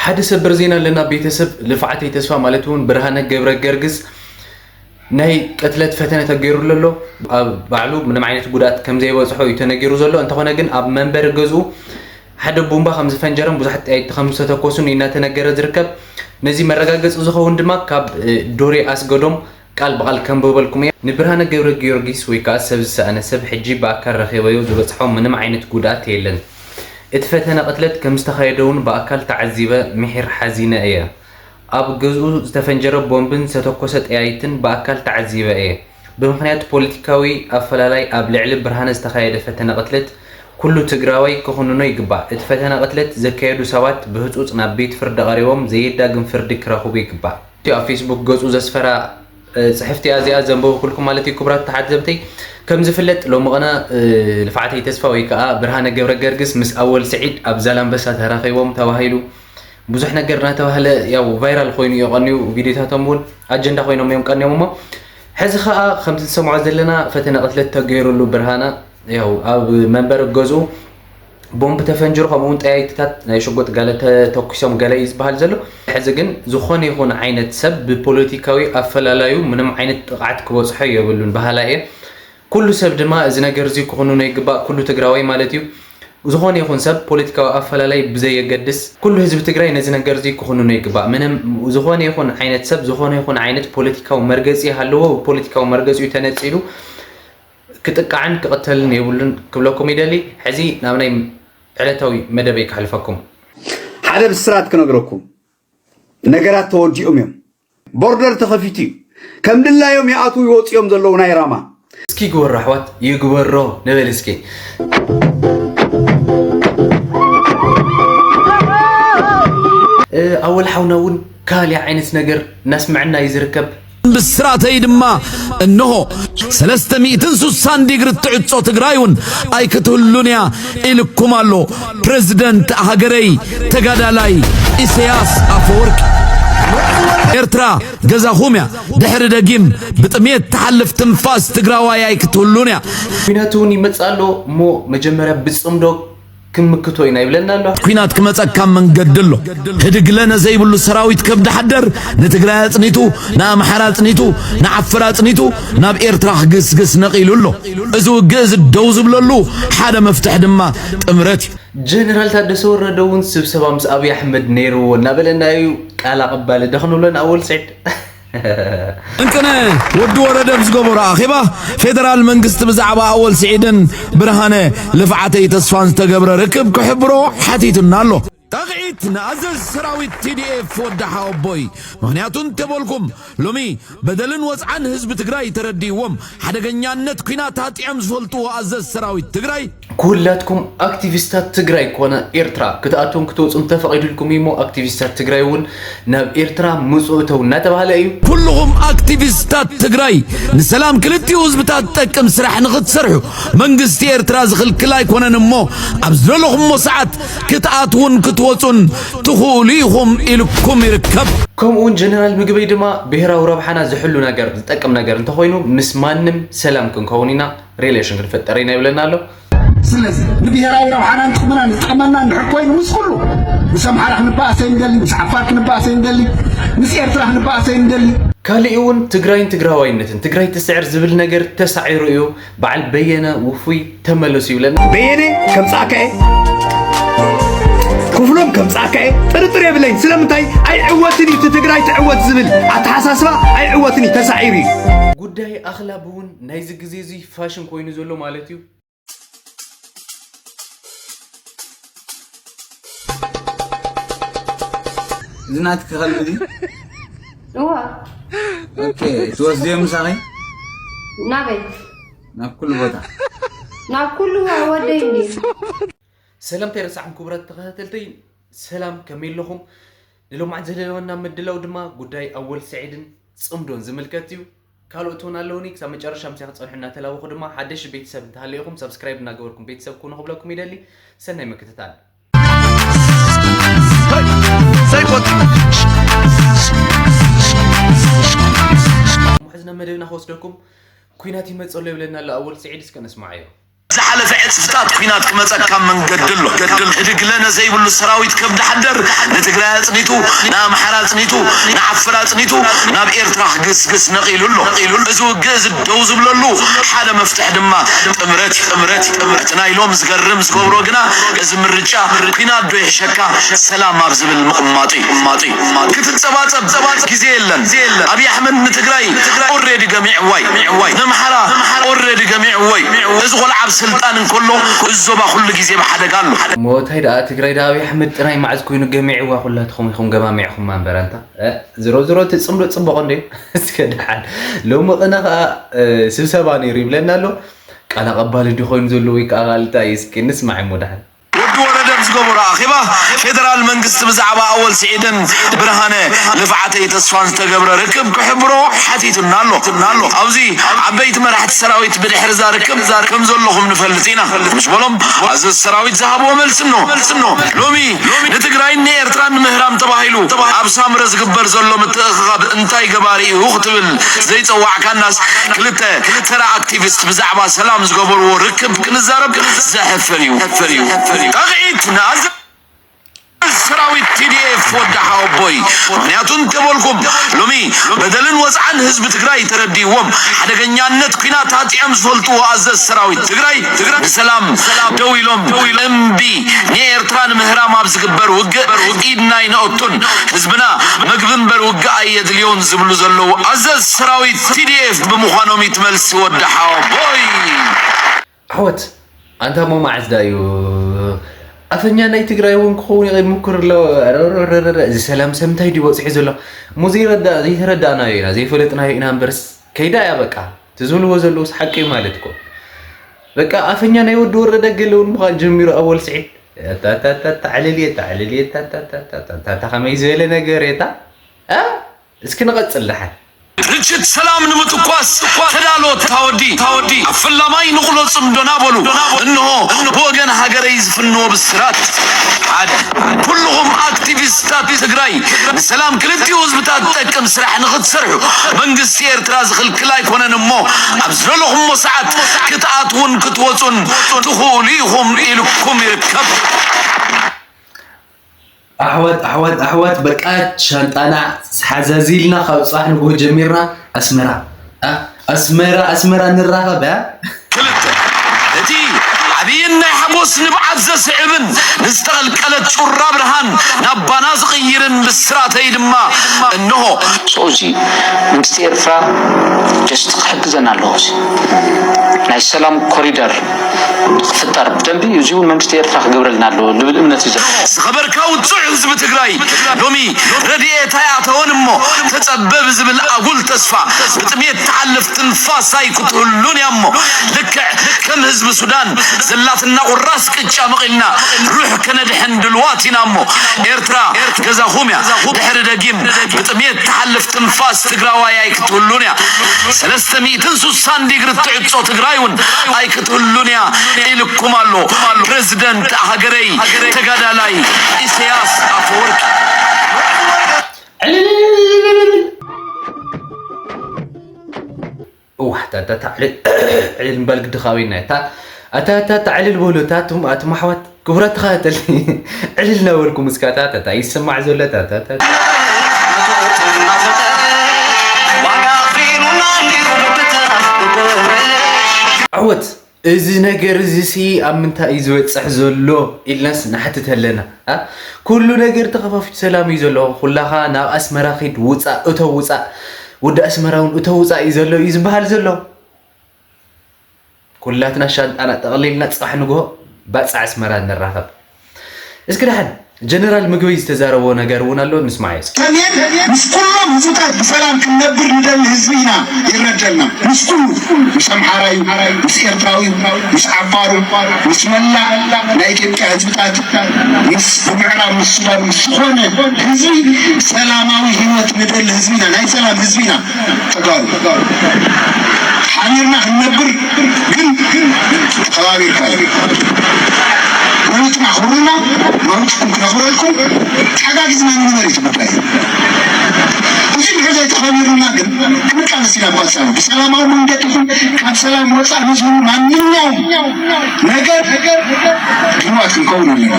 ሓደ ሰበር ዜና ኣለና ቤተሰብ። ልፍዓተይ ተስፋ ማለት እውን ብርሃነ ገብረ ገርግስ ናይ ቅትለት ፈተነ ተገይሩሉ ኣሎ። ኣብ ባዕሉ ምንም ዓይነት ጉድኣት ከም ዘይበፅሖ እዩ ተነጊሩ ዘሎ። እንተኾነ ግን ኣብ መንበሪ ገዝኡ ሓደ ቡምባ ከም ዝፈንጀረን ብዙሓት ጠያይቲ ከም ዝተተኮሱን እዩ እናተነገረ ዝርከብ። ነዚ መረጋገፂ ዝኸውን ድማ ካብ እ፣ ዶሬ ኣስገዶም ቃል ብቓል ከንብበልኩም እየ። ንብርሃነ ገብረ ጊዮርጊስ ወይ ከዓ ሰብ ዝሰኣነ ሰብ ሕጂ ብኣካል ረኺበዮ ዝበፅሖ ምንም ዓይነት ጉድኣት የለን። እቲ ፈተነ ቅትለት ከም ዝተኻየደ እውን ብኣካል ተዓዚበ ምሒር ሓዚነ እየ። ኣብ ገዝኡ ዝተፈንጀረ ቦምብን ዝተተኮሰ ጠያይትን ብኣካል ተዓዚበ እየ። ብምኽንያት ፖለቲካዊ ኣፈላላይ ኣብ ልዕሊ ብርሃነ ዝተኻየደ ፈተነ ቅትለት ኩሉ ትግራዋይ ክኹንኖ ይግባእ። እቲ ፈተነ ቅትለት ዘካየዱ ሰባት ብህፁፅ ናብ ቤት ፍርዲ ቀሪቦም ዘየዳግም ፍርዲ ክረኽቡ ይግባእ። እቲ ኣብ ፌስቡክ ገፁ ዘስፈራ እ፣ ፅሕፍቲ እያ እዚኣ ዘንበብኩልኩም ማለት እዩ። ክቡራት ተሓዘብተይ፣ ከም ዝፍለጥ ሎሚ ቐነ እ፣ ልፍዓተይ ተስፋ ወይ ከዓ ብርሃነ ገብረ ገርግስ ምስ ኣወል ስዒድ ኣብ ዛላምበሳ ተራኺቦም ተባሂሉ ብዙሕ ነገር እናተባህለ ያው ቫይራል ኮይኑ እዩ ቀንዩ። ቪዲዮታቶም እውን ኣጀንዳ ኮይኖም እዮም ቀንዮም። እሞ ሕዚ ከዓ ከምቲ ዝሰምዖ ዘለና ፈተነ ቅትለት ተገይሩሉ ብርሃነ ያው ኣብ መንበሪ ገዝኡ ቦምብ ተፈንጅሩ፣ ከምኡ እውን ጠያይትታት ናይ ሽጉጥ ገለ ተተኩሶም ገለ እዩ ዝበሃል ዘሎ። ሕዚ ግን ዝኾነ ይኹን ዓይነት ሰብ ብፖለቲካዊ ኣፈላላዩ ምንም ዓይነት ጥቕዓት ክበፅሖ የብሉን በሃላይ እየ። ኩሉ ሰብ ድማ እዚ ነገር እዚ ክኹንኖ ይግባእ፣ ኩሉ ትግራዋይ ማለት እዩ። ዝኾነ ይኹን ሰብ ፖለቲካዊ ኣፈላላይ ብዘየገድስ ኩሉ ህዝቢ ትግራይ ነዚ ነገር እዚ ክኹንኖ ይግባእ። ምንም ዝኾነ ይኹን ዓይነት ሰብ ዝኾነ ይኹን ዓይነት ፖለቲካዊ መርገፂ ይሃለዎ ብፖለቲካዊ መርገፂኡ ተነፂሉ ክጥቃዕን ክቕተልን የብሉን ክብለኩም ይደሊ። ሕዚ ናብ ናይ ዕለታዊ መደበይ ከሕልፈኩም። ሓደ ብስራት ክነግረኩም፣ ነገራት ተወዲኦም እዮም። ቦርደር ተኸፊቱ እዩ። ከም ድላዮም ይኣትዉ ይወፁ እዮም ዘለዉ ናይ ራማ። እስኪ ግበሮ ኣሕዋት፣ ይግበሮ ንበል እስኪ። እ፣ ኣወል ሓውና እውን ካሊእ ዓይነት ነገር እናስምዐና እዩ ዝርከብ። ብስራተይ ድማ እንሆ ሰለስተ ሚእትን ስሳን ዲግሪ እትዕጾ ትግራይ እውን ኣይክትህሉን እያ ኢልኩም ኣሎ ፕረዚደንት ሃገረይ ተጋዳላይ ኢሳያስ ኣፈወርቂ። ኤርትራ ገዛኹም እያ። ድሕሪ ደጊም ብጥሜት ትሓልፍ ትንፋስ ትግራዋይ ኣይክትህሉን እያ። ኲናት እውን ይመጽእ ኣሎ እሞ መጀመርያ ብጽምዶ ክንምክቶ ኢና ይብለና ኣሎ። ኲናት ክመጸካ መንገዲ ኣሎ። ህድግለነ ዘይብሉ ሰራዊት ከብዲ ሓደር ንትግራይ ኣጽኒቱ፣ ንኣምሓራ ኣጽኒቱ፣ ንዓፈር ኣጽኒቱ ናብ ኤርትራ ክግስግስ ነቒሉ ኣሎ። እዚ ውግእ እዚ ደው ዝብለሉ ሓደ መፍትሒ ድማ ጥምረት እዩ። ጀነራል ታደሰ ወረደ እውን ስብሰባ ምስ ኣብይ ኣሕመድ ነይርዎ እናበለና እዩ። ቃል ኣቐባሊ ደኽንብሎ ንኣወል ስዒድ። እንቅነ ወዲ ወረደ ብዝገበሮ ኣኼባ ፌደራል መንግስቲ ብዛዕባ ኣወል ስዒድን ብርሃነ ልፍዓተይ ተስፋን ዝተገብረ ርክብ ክሕብሮ ሓቲቱና ኣሎ። ጣቕዒት ንኣዘዝ ሰራዊት ቲ ዲ ኤፍ ወዲ ሓወቦይ። ምኽንያቱ እንተበልኩም ሎሚ በደልን ወጽዓን ህዝቢ ትግራይ ተረዲእዎም ሓደገኛነት ኲናት ኣጢዖም ዝፈልጥዎ ኣዘዝ ሰራዊት ትግራይ ኩላትኩም ኣክቲቪስታት ትግራይ ኮነ ኤርትራ ክትኣትውን ክትወፁን ተፈቒዱልኩም እዩ እሞ ኣክቲቪስታት ትግራይ እውን ናብ ኤርትራ ምፁ እተው እናተባህለ እዩ። ኩልኹም ኣክቲቪስታት ትግራይ ንሰላም ክልቲኡ ህዝብታት ዝጠቅም ስራሕ ንኽትሰርሑ መንግስቲ ኤርትራ ዝኽልክል ኣይኮነን እሞ ኣብ ዝደለኹምዎ ሰዓት ክትኣትውን ክትወፁን ትኽእሉ ኢኹም ኢልኩም ይርከብ። ከምኡ እውን ጀነራል ምግበይ ድማ ብሄራዊ ረብሓና ዝሕሉ ነገር ዝጠቅም ነገር እንተኾይኑ ምስ ማንም ሰላም ክንከውን ኢና። ሪሌሽን ክንፈጥር ኢና ይብለና ኣሎ። ስለዚ ንብሄራዊ ረብሓናን ጥቕምናን ዝጠቕመና እንድሕር ኮይኑ ምስ ኩሉ ምስ ኣምሓራ ክንበኣስ ኣይንደሊ፣ ምስ ዓፋር ክንበኣስ ኣይንደሊ፣ ምስ ኤርትራ ክንበኣስ ኣይንደሊ። ካሊእ እውን ትግራይን ትግራዋይነትን ትግራይ ትስዕር ዝብል ነገር ተሳዒሩ እዩ። በዓል በየነ ውፉይ ተመለሱ ይብለና። በየነ ከምፅኣካ እየ፣ ክፍሎም ከምፅኣካ እየ፣ ጥርጥር የብለይን። ስለምንታይ ኣይዕወትን እዩ እቲ ትግራይ ትዕወት ዝብል ኣተሓሳስባ ኣይዕወትን እዩ፣ ተሳዒሩ እዩ። ጉዳይ ኣኽላብ እውን ናይዚ ግዜ እዚ ፋሽን ኮይኑ ዘሎ ማለት እዩ። እዚ ናትኪ ከልቢ ድዩ? እዋ ኦኬ፣ ትወስድዮ ምሳኺ? ናበይ? ናብ ኩሉ ቦታ። ናብ ኩሉ ወደይ እንዲ ሰላምታ ይረሳዕኩም ክቡራት ተኸታተልተይ፣ ሰላም ከመይ ኣለኹም? ንሎማዓት ዘለወና ምድላው ድማ ጉዳይ ኣወል ስዒድን ፅምዶን ዝምልከት እዩ። ካልኦት እውን ኣለውኒ። ክሳብ መጨረሻ ምሳይ ክፀንሑ እናተላበኹ ድማ ሓደሽ ቤተሰብ እንተሃለይኹም ሳብስክራይብ እናገበርኩም ቤተሰብ ኩኑ ክብለኩም ይደሊ። ሰናይ ምክትታል። ሕዝና መደብና ክወስደኩም ኩናት ይመፀሎ ይብለና ኣሎ ኣወል ስዒድ፣ እስከ ነስማዓዮ። እዛ ዝሓለፈ ዕጽፍታት ኲናት ክመጸካ መንገዲ ኣሎ። ገድል ህድግለ ነዘይብሉ ሰራዊት ከብዲ ሓደር ንትግራይ ኣጽኒቱ፣ ንኣምሓራ ኣጽኒቱ፣ ንዓፈር ኣጽኒቱ፣ ናብ ኤርትራ ክግስግስ ነቒሉ ኣሎ። እዚ ውግእ እዚ ደው ዝብለሉ ሓደ መፍትሕ ድማ ጥምረት እዩ። ጥምረት እዩ። ጥምረት። እቲ ናይ ሎም ዝገርም ዝገብሮ ግና እዚ ምርጫ ኲናት ዶ ይሕሸካ ሰላም ኣብ ዝብል ምቕማጡ እዩ። ምቕማጡ እዩ። ክትጸባጸብ ግዜ የለን። ኣብይ ኣሕመድ ንትግራይ ኦሬዲ ገሚዕዋ እዩ። ንምሓራ ኦሬዲ ገሚዕዎ እዩ። እዚ ቆልዓ ኣብ ስልጣን እንከሎ እዚ ዞባ ኩሉ ግዜ ብሓደጋ ኣሎ። ሞታይ ደኣ ትግራይ ደኣ ኣብይ ኣሕመድ ጥራይ መዓዝ ኮይኑ ገሚዕዋ ኩላትኹም ኢኹም ገማሚዕኹማ እምበር ኣንታ። እ፣ ዝሮ ዝሮ እቲ ጽምዶ ጽቡቕ እንድዩ። እስከ ደሓን ሎሚ ቅነ ከኣ፣ እ፣ ስብሰባ ነይሩ ይብለና ኣሎ። ቃል ኣቐባሊ እንዲ ኮይኑ ዘሎ ወይ ከኣ ካልእ እንታይ እስኪ ንስማዕ እሞ ደሓን። ወዲ ወረደ ኣብ ዝገበሮ ኣኼባ ፌደራል መንግስቲ ብዛዕባ ኣወል ስዒድን ብርሃነ ልፍዓተይ ተስፋን ዝተገብረ ርክብ ክሕብሮ ሓቲቱና ኣሎ። ኣሎ። ኣብዚ ዓበይቲ መራሕቲ ሰራዊት ብድሕሪ እዛ ርክብ ከም ዘለኹም ንፈልጥ ኢና ምስ በሎም ኣዘዝ ሰራዊት ዝሃብዎ መልሲ እኖ። ሎሚ ንትግራይን ንኤርትራን ንምህራም ተባሂሉ ኣብ ሳምረ ዝግበር ዘሎ ምትእኽኻብ እንታይ ገባሪ እዩ ክትብል ዘይጸዋዕካናስ ክልተ ተራ ኣክቲቪስት ብዛዕባ ሰላም ዝገበርዎ ርክብ ክንዛረብ ዘሕፍር እዩ። ጣቕዒት ንኣዘ ሰራዊት ቲ ዲ ኤፍ ወዲ ሓወቦይ። ምኽንያቱ እንተበልኩም ሎሚ በደልን ወፅዓን ህዝቢ ትግራይ ተረዲዎም ሓደገኛነት ኲናት ኣጢዖም ዝፈልጥዎ ኣዘዝ ሰራዊት ትግራይ ብሰላም ደው ኢሎም እምቢ ንኤርትራ ንምህራም ኣብ ዝግበር ውግእ ኢድና ኣይነእቱን፣ ህዝብና መግቢ እምበር ውግእ ኣየድልዮን ዝብሉ ዘለዉ ኣዘዝ ሰራዊት ቲ ዲ ኤፍ ብምዃኖም እዩ እቲ መልሲ ወዲ ሓወቦይ። ኣሕዋት ኣንታ እሞ መዓዝ ደኣ እዩ ኣፈኛ ናይ ትግራይ እውን ክኸውን ይምኩር ኣሎ። ረረረረ፣ እዚ ሰላም ሰብ እንታይ ድዩ በፂሑ ዘሎ? እሞ ዘይረዳ ዘይተረዳእናዮ ኢና ዘይፈለጥናዮ ኢና እምበርስ ከይዳ እያ በቃ። እቲ ዝብልዎ ዘለውስ ሓቂ እዩ ማለት እኮ። በቃ ኣፈኛ ናይ ወዲ ወረደ ገለ እውን ምዃን ጀሚሩ ኣወል ስዒድ። ታታታታ ዕልል እየ ታዕልል እየ ታታታታ ከመይ ዝበለ ነገር እየ ታ እ? እስኪ ንቐጽል ደሓን። ርችት ሰላም ንምትኳስ ተዳሎ ታወዲ ታወዲ ኣብ ፈላማይ ንቕሎ ጽምዶና በሉ። እንሆ ብወገን ሃገረይ ዝፍንዎ ብስራት። ሓደ ኩልኹም ኣክቲቪስታት ትግራይ ንሰላም ክልቲኡ ህዝብታት ዝጠቅም ስራሕ ንኽትሰርሑ መንግስቲ ኤርትራ ዝኽልክል ኣይኮነን እሞ ኣብ ዝደለኹሞ ሰዓት ክትኣትውን ክትወፁን ትኽእሉ ኢኹም ኢልኩም ይርከብ። ኣሕዋት ኣሕዋት ኣሕዋት በቃ ሻንጣና ሓዛዚልና ካብ ፅባሕ ንግሆ ጀሚርና ኣስመራ ኣ ኣስመራ ኣስመራ ንራኸብ ኣ ክልተ እቲ ዓብይን ናይ ሓጎስ ንብዓት ዘስዕብን ንዝተቐልቀለት ጩራ ብርሃን ናባና ዝቕይርን ብስራተይ ድማ እንሆ። So እዚ መንግስቲ ኤርትራ just ክሕግዘና ኣለዎ እዚ ናይ ሰላም ኮሪደር ክፍጠር ብደንቢ እዚ እውን መንግስቲ ኤርትራ ክገብረልና ኣለዎ ልብል እምነት እዩ ዘሎ። ዝኸበርካ ውፁዕ ህዝቢ ትግራይ ሎሚ ረድኤት ኣይኣተወን እሞ ተፀበብ ዝብል ኣጉል ተስፋ ብጥሜት ትሓልፍ ትንፋስ ኣይክትህሉን እያ እሞ ልክዕ ከም ህዝቢ ሱዳን ዘላትና ቁራስ ቅጫ መቒልና ሩሕ ከነድሕን ድልዋት ኢና እሞ ኤርትራ ገዛኹም እያ ድሕሪ ደጊም ብጥሜት ትሓልፍ ትንፋስ ትግራዋይ ኣይክትህሉን እያ ሰለስተ ሚእትን ስሳን ዲግሪ ትዕጾ ትግራይ እውን ኣይክትህሉን እያ ኢልኩም ኣሎ ፕረዚደንት ሃገረይ ተጋዳላይ ኢሳያስ ኣፈወርቂ። እዋ ታታታ ዕልል ዕልል ምባል ግዲ ካበይና እታ ኣታ ኣታ ኣታ ዕልል በሉ እታ ኣቱም ኣቱም ኣሕዋት ክቡራት ተኸታተል ዕልል እናበልኩም እስካ እታ እታ ይሰማዕ ዘሎ እታ እታ እታ ዓወት እዚ ነገር እዚ ሲ ኣብ ምንታይ እዩ ዝበፅሕ ዘሎ ኢልናስ ንሓትት ኣለና ኣ? ኩሉ ነገር ተኸፋፊቱ ሰላም እዩ ዘሎ ኩላኻ ናብ ኣስመራ ኺድ ውፃእ እቶ ውፃእ ወዲ ኣስመራ እውን እቶ ውፃእ እዩ ዘሎ እዩ ዝበሃል ዘሎ ኩላትና ሻንጣና ጠቕሊልና ፅባሕ ንግሆ ባፃዕ ኣስመራ ንራኸብ እስኪ ደሓን ጀነራል ምግበይ ዝተዛረቦ ነገር እውን ኣሎ ንስማዕ እስኪ። ሰሜን ምስ ኩሎም ህዝብታት ብሰላም ክንነብር ንደሊ ህዝቢ ኢና ይረደልና። ምስ ኩሉ ምስ ኣምሓራዩ፣ ምስ ኤርትራዊ፣ ምስ ዓፋሩ፣ ምስ መላእ ናይ ኢትዮጵያ ህዝብታት፣ ምስ ብምዕራብ ምስ ሱዳን ምስ ዝኾነ ህዝቢ ሰላማዊ ህይወት ንደሊ ህዝቢ ኢና። ናይ ሰላም ህዝቢ ኢና። ተጋሩ ሓቢርና ክንነብር ግን ተኸባቢርካ እዩ። መብትና ክብርና መብትኩም ክነኽብረልኩም ተሓጋጊዝና ንንበር እዩ እቲ ጉዳይ። እዚ ድሕር ዘይተኸቢርና ግን ክንቃለስ ኢና እባ ብሰላማዊ መንገዲ ይኹን ካብ ሰላም ወፃእ ንዝህሉ ማንኛውም ነገር ድልዋት ክንከውን ኣለና።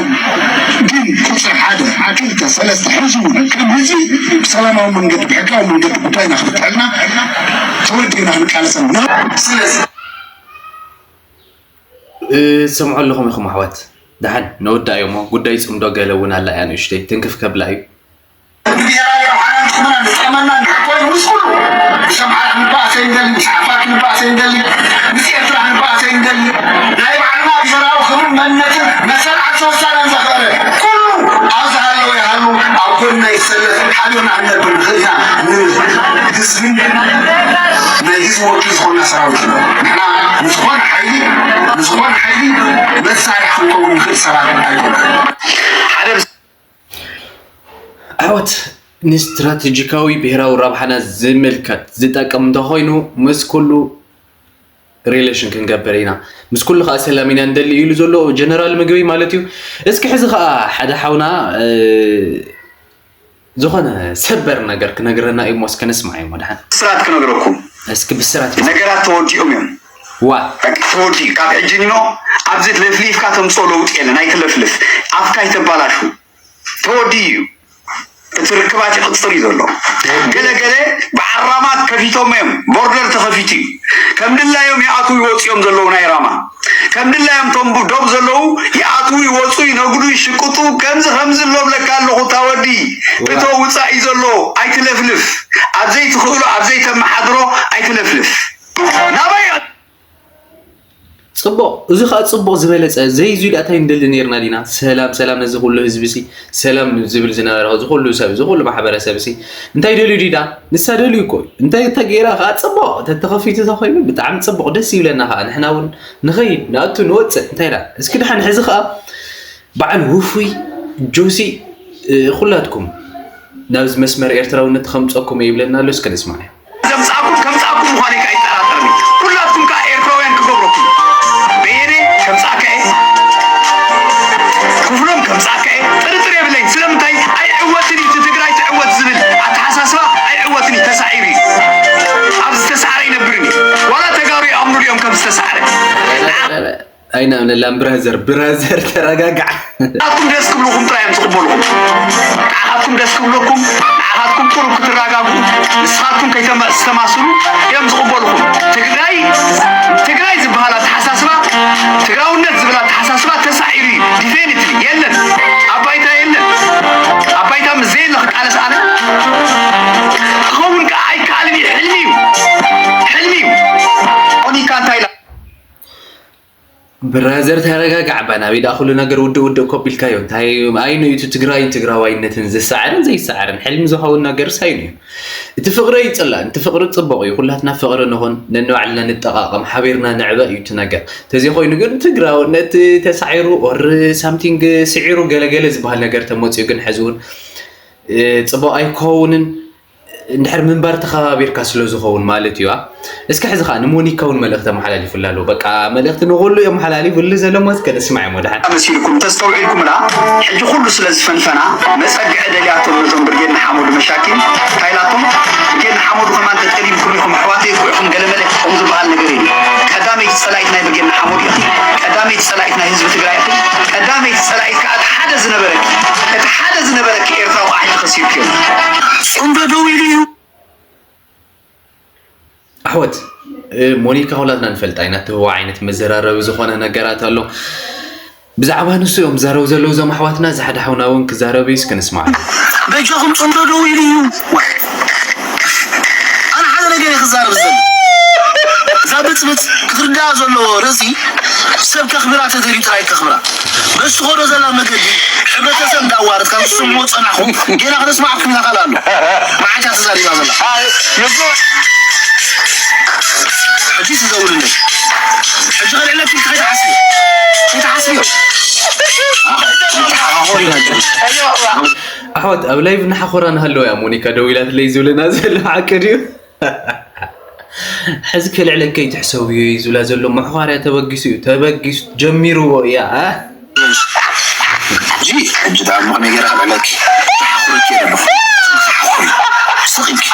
ግን ቁፅሪ ሓደ፣ ክልተ፣ ሰለስተ፣ ሕዚ እውን ከም ህዝቢ ብሰላማዊ መንገዲ ብሕጋዊ መንገዲ ጉዳይና ክፍትሐልና ተወዲብና ክንቃለስ ኣለና። ስለዚ ትሰምዑ ኣለኹም ኢኹም ኣሕዋት። ደሓን ነወዳእዮ እሞ ጉዳይ ፅምዶ ገለ እውን ኣላ እያ ንእሽተይ ትንክፍ ከብላ እዩ። ንብሔራዊ ረብሓና ንጥቕመና ንጥቕመና እንድሕር ኮይኑ ምስ ኩሉ ብሰምሓር ክንበኣስ ኣይንደሊ፣ ምስ ዓፋር ክንበኣስ ኣይንደሊ፣ ምስ ኤርትራ ክንበኣስ ኣይንደሊ። ናይ ባዕልና ብሄራዊ ክብርን መንነትን መሰል ዓርሰ ውሳነን ዘኽበረ ኩሉ ኣብዚ ሃለወ ይሃሉ ኣብ ጎንና ይሰለፍ ሓቢርና ክንነብር ንኽእል ኢና ንብል ህዝብን ናይ ህዝቢ ወኪል ዝኾንና ሰራዊት ኢና። ንሕና ንዝኾነ ሓይሊ ንዝኾነ ሓይሊ መሳርሒ ክንከውን ንኽእል ሰባት ኣይኮናን። ሓደ ኣሕዋት ንስትራተጂካዊ ብሄራዊ ረብሓና ዝምልከት ዝጠቅም እንተኾይኑ ምስ ኩሉ relation ክንገብር ኢና፣ ምስ ኩሉ ከዓ ሰላም ኢና ንደሊ ኢሉ ዘሎ ጀነራል ምግበይ ማለት እዩ። እስኪ ሕዚ ከዓ ሓደ ሓውና ዝኾነ ሰበር ነገር ክነግረና እዩ እሞ እስከ ንስማዕ እዩ እሞ ደሓን። ብስራት ክነግረኩም እስኪ ብስራት ነገራት ተወዲኦም እዮም። ዋ በቃ ተወዲኡ ካብ ሕጂ ኒኖ ኣብዚ ለፍሊፍካ ተምፅኦ ለውጢ የለን። ኣይትለፍልፍ ኣፍካ ኣይተባላሹ። ተወዲኡ እዩ እቲ ርክባት ይቕፅል እዩ ዘሎ። ገለ ገለ ብዓራማት ከፊቶም እዮም። ቦርደር ተኸፊቱ እዩ። ከም ድላዮም ይኣትዉ ይወፁ እዮም ዘለዉ ናይ ራማ ከም ድላዮም ቶም ዶብ ዘለዉ ይኣትዉ ይወፁ ይነግዱ ይሽቅጡ። ከምዚ ከምዚ እብለካ ኣለኹ ታወዲ እቶ ውፃእ እዩ ዘሎ። ኣይትለፍልፍ ኣብ ዘይትኽእሎ ኣብ ዘይተመሓድሮ ኣይትለፍልፍ ናባይ ፅቡቕ እዚ ከዓ ፅቡቕ ዝበለፀ ዘይዙ ዳእታይ ንደሊ ነርና ዲና ሰላም ሰላም ነዚ ኩሉ ህዝቢ ሲ ሰላም ዝብል ዝነበረ እዚ ኩሉ ሰብ እዚ ኩሉ ማሕበረሰብ ሲ እንታይ ደልዩ ዲዳ ንሳ ደልዩ እኮ እንታይ ተገይራ ከዓ ፅቡቕ ተተኸፊቱ ተኮይኑ ብጣዕሚ ፅቡቕ ደስ ይብለና ከዓ ንሕና እውን ንኸይድ ንኣቱ ንወፅእ እንታይ ዳ እስኪ ድሓን ሕዚ ከዓ በዓል ውፉይ ጆሲ ኩላትኩም ናብዚ መስመር ኤርትራውነት ከምፀኩም እየ ይብለና ኣሎ እስከ ንስማዕ ዘምጻኩም ከምጻኩም ምዃነይ ከኣ ይጠራጠርኒ። ኩላትኩም ከኣ ኤርትራውያን ክገብረኩም በየነ ከምጻካ እየ ክፍሎም ከምጻካ እየ ጥርጥር የብለይን። ስለምንታይ ኣይዕወትን እዩ እቲ ትግራይ ትዕወት ዝብል ኣተሓሳስባ ኣይዕወትን እዩ ተሳዒሩ እዩ። ኣብ ዝተሳዕረ ኣይነብርን እዩ። ዋላ ተጋሩ ይኣምኑሉ እዮም ከም ዝተሳዕረ። ኣይናምነላን ብራዘር ብራዘር ተረጋጋዕ። ንዓኻትኩም ደስ ክብልኹም ጥራይ እዮም ዝቕበልኹም። ንዓኻትኩም ደስ ክብለኩም፣ ንዓኻትኩም ቁሩብ ክትረጋግኡ፣ ንስኻትኩም ከይተማስሉ እዮም ዝቕበልኹም። ትግራይ ትግራይ ዝበሃል ኣተሓሳስባ፣ ትግራውነት ዝብል ኣተሓሳስባ ተሳዒሩ እዩ። ዲፌኒትሊ የለን፣ ኣብ ባይታ የለን። ኣብ ባይታ ምስ ዘየለ ክቃለስ ኣነ ክኸውን ከዓ ኣይከኣልን እዩ። ሕልሚ እዩ፣ ሕልሚ እዩ። ኦኒካ እንታይ ኢላ? ብራዘር ተረጋጋዕ ባናቤ ዳ ኩሉ ነገር ውድእ ውድእ ኮቢልካዮ እንታይ ኣይኑ እዩ ትግራይን ትግራዋይነትን ዝሰዓርን ዘይሰዓርን ሕልሚ ዝኸውን ነገር ሳይኑ እዩ እቲ ፍቅሪ ይፅላእ እቲ ፍቅሪ ፅቡቅ እዩ ኩላትና ፍቅሪ ንኹን ነንባዕልና ንጠቃቀም ሓቢርና ንዕበ እዩ እቲ ነገር ተዘይኮይኑ ግን ትግራውነት ተሳዒሩ or something ስዒሩ ገለገለ ዝበሃል ነገር ተመፅኡ ግን ሕዚ እውን ፅቡቅ ኣይከውንን እንድሕር ምንባር ተኸባቢርካ ስለ ዝኸውን ማለት እዩ። እስኪ ሕዚ ከዓ ንሞኒካ እውን መልእኽቲ ኣመሓላሊፉላ ኣሎ። በቃ መልእኽቲ ንኹሉ እዩ ኣመሓላሊፉሉ ዘሎ እሞ እስከ ንስማዕ እሞ ድሓን። መሲልኩም ተስተውዒልኩምላ ሕጂ ኩሉ ስለ ዝፈንፈና መፀግዒ ደልያቶም ነዞም ብርጌድ ንሓመዱ መሻኪን እንታይ ኢላቶም ብርጌድ ንሓመዱ ከማን ተጠሊምኩም ኢኹም ኣሕዋተይ እኮ ኢኹም ገለመለ ከምኡ ዝበሃል ነገር የለን። ቀዳመይቲ ፀላኢት ናይ ብርጌድ ንሓመዱ እያ። ቀዳመይቲ ፀላኢት ናይ ህዝቢ ትግራይ ኢኹም። ቀዳመይቲ ፀላኢት ከዓ እቲ ሓደ ዝነበረኪ እቲ ሓደ ዝነበረኪ ኤርትራዊ ከዓ ሕጂ ከሲርክዮ። ፅምዶ ደው ኢሉ እዩ። ኣሕወት ሞኒካ ኩላትና ንፈልጣ ኢና እቲ ህዋ ዓይነት መዘራረቢ ዝኾነ ነገራት ኣሎ ብዛዕባ ንሱ እዮም ዝዛረቡ ዘለዉ እዞም ኣሕዋትና እዚ ሓደ ሓውና እውን ክዛረብ እዩ እስኪ ንስማዕ በጃኹም ፅምዶ ደው ኢሉ እዩ ኣነ ሓደ ነገር ክዛረብ ዘለ እዛ ብፅብፅ ክትርዳኣ ዘለዎ ርእሲ ሰብ ከኽብራ ተደልዩ ጥራይ ከኽብራ በዚ ትኸዶ ዘላ መገዲ ሕብረተሰብ እንዳዋረድካ ንስሞ ፀናኹ ጌና ክነስማዕኩም ኢና ካል ኣሎ መዓጃ ተዛሪባ ዘላ ሕጂ ስደውልለይ ሕጂ ከልዕለኪ ከይትሓስቢ ከይትሓስብዮ ኣሕዋት ኣብ ላይቭ እናሓኾራ ንሃለዋ እያ ሞኒካ ደው ኢላትለይ ዝብለና ዘሎ ሓቂ ድዩ ሕዚ ከልዕለከ ይትሕሰብዮ እዩ ዝብላ ዘሎ መሕዃርያ ተበጊሱ እዩ ተበጊሱ ጀሚርዎ እያ እ ሕጂ ሕጂ ደኣ ምኽንያት ገይረ ከልዕለኪ ተሓኹረኪ እየ ዘለኹ ተሓኹሪ ስቕ ኢልኪ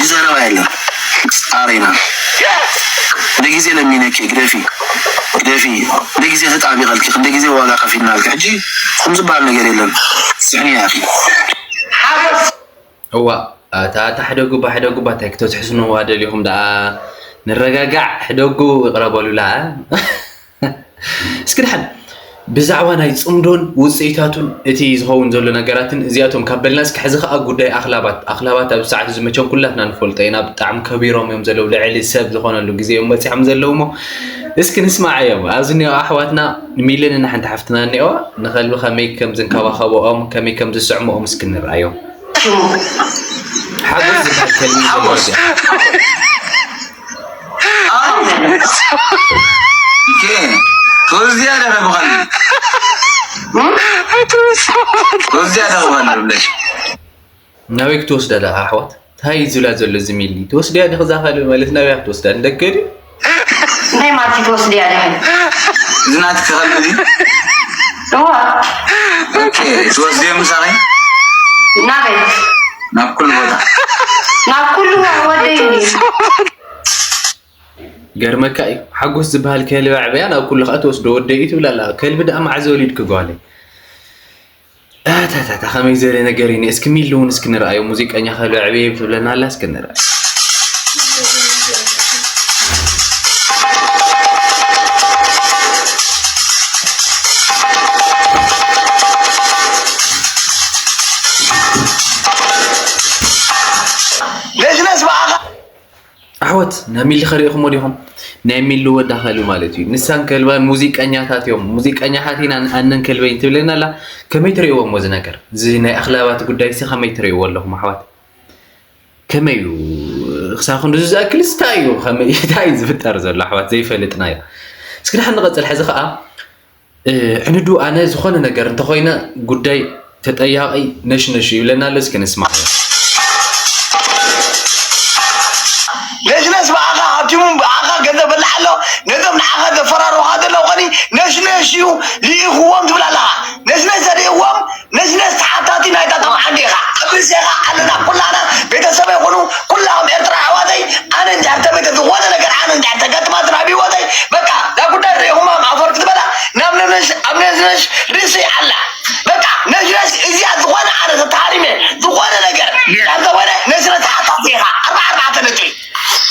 ይዘረባ የለን ፃሪ ግደፊ፣ ግደፊ። ክንደይ ግዜ ተጣቢቐልኪ፣ ክንደይ ግዜ ዋጋ ከፊልናልኪ። ሕጂ ከም ዝበሃል ነገር የለን። ስሕኒ ኢኺ። ሓገዝ። እዋ፣ ኣታ፣ ኣታ፣ ሕደጉባ፣ ሕደጉባ፣ እንታይ ክትትሕስንዋ ደሊኹም ደኣ? ንረጋጋዕ፣ ሕደጉ፣ ይቕረ በሉላ። እስኪ ደሓን ብዛዕባ ናይ ጽምዶን ውጽኢታቱን እቲ ዝኸውን ዘሎ ነገራትን እዚኣቶም ካብ በልና፣ እስኪ ሕዚ ከኣ ጉዳይ ኣኽላባት፣ ኣኽላባት ኣብ ሰዓት እዚ መቸም ኩላትና ንፈልጦ ኢና፣ ብጣዕሚ ከቢሮም እዮም ዘለዉ፣ ልዕሊ ሰብ ዝኾነሉ ግዜ እዮም በጺሖም ዘለዉ እሞ፣ እስኪ ንስማዓዮም። ኣብዚ እኒኦ ኣሕዋትና ሚልን እና ሓንቲ ሓፍትና እኒኦ፣ ንኸልቢ ከመይ ከም ዝንከባኸብኦም፣ ከመይ ከም ዝስዕምኦም እስኪ ንርኣዮም። ሽሙ ሓጎስ ዝበሃል ከልቢ ሓጎስ። ዘለዋ እዚኣ። ኦኬ። ትወስድያ ዶ ብኸልቢ? ትወስድያ ዶ ብኸልቢ ብለሽ? ናበይ ክትወስዳ ደኣ ኣሕዋት? እንታይ እዩ ዝብላ ዘሎ እዚ ሚሊ? ትወስድያ ዲኺ እዛ ከልቢ ማለት ናበይ ክትወስዳ? ንደገ ድዩ? እንታይ ማለት እዩ ትወስድያ ዲኺ? እዚ ናትኪ ከልቢ ድዩ? እዋ ኦኬ። ትወስድዮ ምሳኺ? ናበይ? ናብ ኩሉ ቦታ። ናብ ኩሉ ወደይ እዩ። ገርመካ እዩ። ሓጎስ ዝበሃል ከልቢ ኣዕበያ ናብ ኩሉ ከኣ ትወስዶ ወደይ እዩ ትብል ኣላ። ከልቢ ደኣ መዓዝ ወሊድኪ ጓለይ? ኣታታታ ከመይ ዘለ ነገር እዩ። እስኪ ሚሊ እውን እስኪ ንርኣዮ። ሙዚቀኛ ከልቢ ኣዕበየ ትብለና ኣላ እስኪ ንርኣዮ። ነሽነሽ ብኣኻ ኣሕዋት ናይ ሚሊ ከሪእኹሞ ዲኹም? ናይ ሚሊ ወዳ ከልቢ ማለት እዩ። ንሳን ከልባን ሙዚቀኛታት እዮም። ሙዚቀኛታት ኢና ኣነን ከልበይን ትብለና ኣላ። ከመይ ትርእይዎ እሞ እዚ ነገር? እዚ ናይ ኣኽላባት ጉዳይ ሲ ከመይ ትርእይዎ ኣለኹም ኣሕዋት? ከመይ እዩ? ክሳብ ክንድዚ ዝኣክል እንታይ እዩ? ከመይ እንታይ እዩ ዝፍጠር ዘሎ ኣሕዋት ዘይፈልጥናዮ? እስኪ ደሓን ንቐጽል። ሕዚ ከኣ ዕንዱ ኣነ ዝኾነ ነገር እንተኾይነ ጉዳይ ተጠያቒ ነሽነሽ እዩ ይብለና ኣሎ። እስኪ ንስማዕ። ነሽነሽ ብኣኻ ሃብቲሙ ብኣኻ ገንዘብ በላሕ ኣሎ። ነዞም ንዓኻ ዘፈራርኻ ዘለዉ ኸኒ ነሽነሽ እዩ ልኢኽዎም ትብል ኣለኻ። ነሽነሽ ዘልእዎም ነሽነሽ ተሓታቲ ናይታ ጠምዓን ዲኻ። ኣብ ርእሴኻ ኣለና ኩላና ቤተሰበይ ኹኑ ኩላኹም ኤርትራ ኣሕዋተይ። ኣነ እንድሕር ተመይተ ዝኾነ ነገር ኣነ እንድሕር ተጋጥማ ትራብ ህይወተይ በቃ እዛ ጉዳይ ርኢኹማ ኣፈር ክትበላ ናብ ነሽነሽ ኣብ ነሽነሽ ርእሲ ኣላ። በቃ ነሽነሽ እዚኣ ዝኾነ ኣነ ተታሃሪመ ዝኾነ ነገር ዳርተ ወደ ነሽነሽ ተሓታቲ ኢኻ። ኣርባ ኣርባዕተ ነጥቢ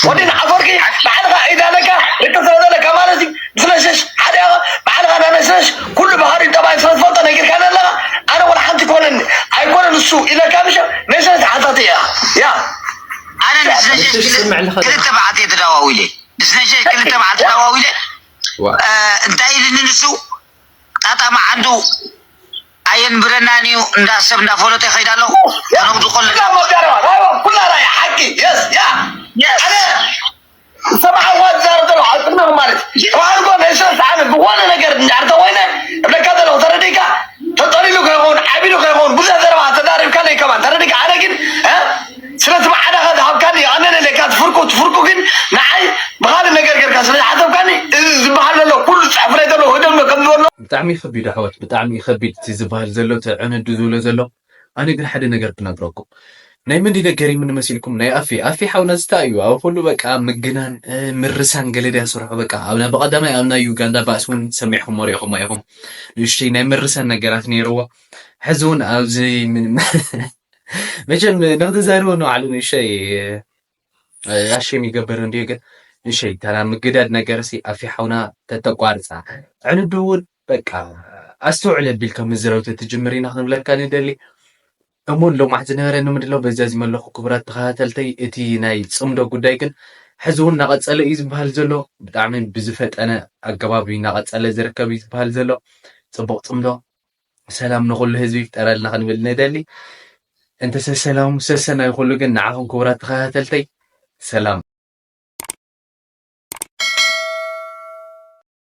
ወዲ ንዓፈርኪ ባዕልኻ ኢዳ ኣለካ ርክብ ስለ ዘለካ ማለት እዩ። ምስ ነሽነሽ ሓደ ኢኻ። ባዕልኻ ዳ ነሽነሽ ኩሉ ባህሪ ጠባይ ስለ ትፈልጦ ነጊርካኒ ኣለኻ። ኣነ ወላ ሓንቲ ኮነኒ ኣይኮነን እሱ ኢለካ ምሽ ነሽነሽ ተሓታቲ ኢኻ። ያ ኣነ ንስነሸሽ ክልተ መዓልቲ ተደዋዊለ ንስነሸሽ ክልተ መዓልቲ ተደዋዊለ እንታይ ኢልኒ ንሱ ጣጣ መዓንዱ ኣየንብረናን እዩ እንዳ ሰብ እንዳፈለጠ ይኸይድ ኣለኹ ነብዱ ቆለ ኩላና ሓቂ የስ ያ ኣነ ሰብኣዋ ዝዛረብ ዘሎ ኣብ ቅድሚኹም ማለት እዩ። ተባህልኮ ነሽነሽ ዓመት ዝኾነ ነገር እንድሕር ተኾይነ እብለካ ዘለኹ ተረዲእካ ተጠሊሉ ከይኸውን ዓቢሉ ከይኸውን ብዙሕ ዘረባ ተዛሪብካ ለይ ከማን ተረዲእካ ኣነ ግን እ ስለቲ ማዕዳኻ ዝሃብካኒ ይቐነለለካ ትፍርቁ ትፍርቁ ግን ንዓይ ብኻልእ ነገር ጌርካ ስለ ዝሓሰብካኒ እዚ ዝበሃል ዘሎ ኩሉ ዝፅሕፍለይ ዘሎ ህደሎ ከም ዝበሎ ብጣዕሚ ከቢድ ኣሕዋት ብጣዕሚ ከቢድ እቲ ዝበሃል ዘሎ እቲ ዕንዱ ዝብሎ ዘሎ ኣነ ግን ሓደ ነገር ክነግረኩም ናይ ምንዲ ነገር ይምን መሲልኩም ናይ ኣፌ ኣፌ ሓውና ዝታ እዩ ኣብ ኩሉ በቃ ምግናን ምርሳን ገለ ድያ ስርሑ በቃ ኣብና ብቀዳማይ ኣብና ዩጋንዳ ባእስ እውን ሰሚዕኩም ወሪእኹም ኢኹም ንእሽተይ ናይ ምርሳን ነገራት ነይርዎ ሕዚ እውን ኣብዚ ምንም መቸም ንክትዛርቦ ንባዕሉ ንእሽተይ ኣሸም ይገብር እንዲዩ ግን ንእሽተይ እታ ምግዳድ ነገር ሲ ኣፌ ሓውና ተተቋርፃ ዕንዱ እውን በቃ ኣስተውዕል ኣቢልካ ምዝራብ ተትጅምር ኢና ክንብለካ ንደሊ እሞ ሎማዕ ዝነበረ ንምድላው በዚ ኣዚመ ኣለኹ ክቡራት ተኸታተልተይ እቲ ናይ ፅምዶ ጉዳይ ግን ሕዚ እውን እናቐፀለ እዩ ዝበሃል ዘሎ ብጣዕሚ ብዝፈጠነ ኣገባብ እዩ እናቐፀለ ዝርከብ እዩ ዝበሃል ዘሎ ፅቡቕ ፅምዶ ሰላም ንኹሉ ህዝቢ ይፍጠረልና ክንብል ንደሊ እንተሰ ሰላሙ ሰሰናይ ኩሉ ግን ንዓኹም ክቡራት ተኸታተልተይ ሰላም